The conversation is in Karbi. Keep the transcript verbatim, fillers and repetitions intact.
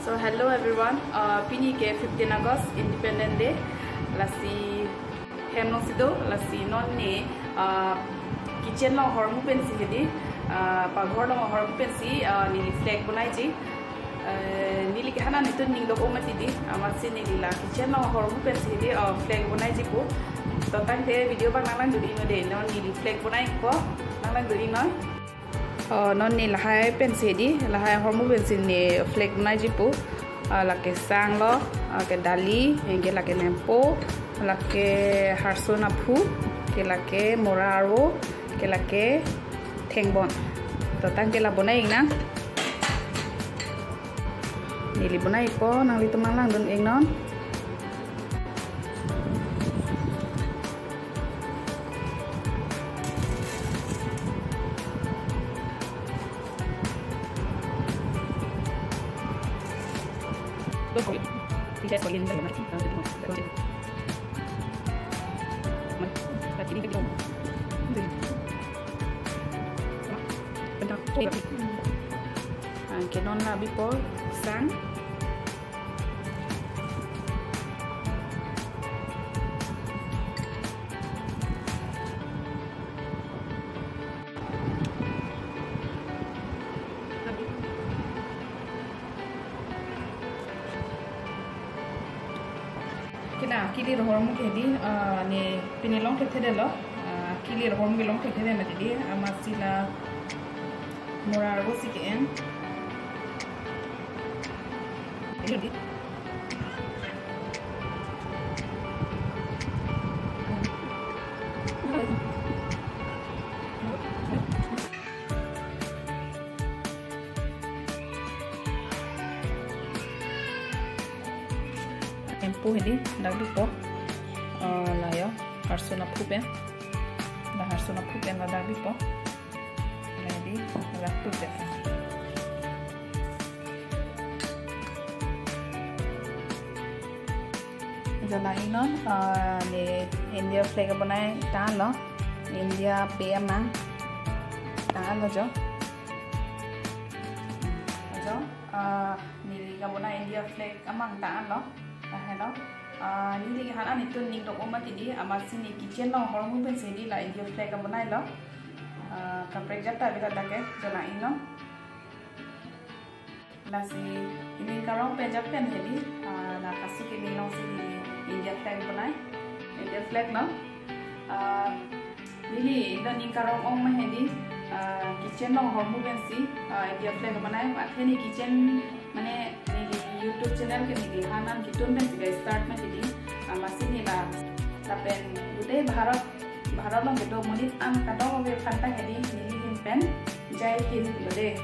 So hello everyone, uh, pini ke fifteen August Independence Day, lasi hem alongsi do, lasi non ne, uh, kitchen along ahormu pensi hedi, uh, paghor along ahormu pensi, uh, neli flag bonaiji. Uh, neli ke hana nitun ning dok-o mati di, amatsi neli la kitchen along ahormu pensi hedi, uh, flag bonaiji pu. To tangte video abang nanglang duri no de, non neli flag bonaipo, nanglang duri no. Oh, non ne lahai pensi di, lahai ahormu pensi ne flag bonaiji pu. Ah, lake sang lo, ah, ke dali, anke lake nempo, lake harson aphu, ke lake mora arvo, ke lake thengbon. To tangte la bonai-ik nang. Neli bonaipo, nanglitum nanglang dun-ik non. Anke non la bipo sang. Kila, kilir ahormu ke di, ah, ne pine longthekthedetlo, ah, kilir ahormu ke longthekthedetlo mati di, amatsi la mora arvo si ke-en. Nempo hedi dak bipo, eh, la yo, harson aphu pen, la harson aphu pen la dak bipo. Ready, raktu je. Jala inon, ah, ne India flag bonai tanglo, India pe amang tanglo jo. Jo, ah, neli kabonai India flag amang tanglo. Lahelo. Ah, neli ke hana nitun ning dok-o mati di, amatsi ne kitchen along ahormu pensi di la India flag kabonailo. Ah, kaprek jat ta bela dak ke, jala inon. Lasi ining karong pen jat pen hedi, ah, la kasu kimi alongsi neli India flag bonai. India flag no. Ah, neli ining karong ong ma hedi, ah, kitchen along ahormu pensi, ah, India flag bonai, athe ne kitchen mane neli YouTube channel ke neli hanan kitun pensi ke start mati di, amatsi ne la, lapen gudai Bharat, Bharat along kedo monit an kadokave aphanta hedi neli ahin pen Jai Hind lo de.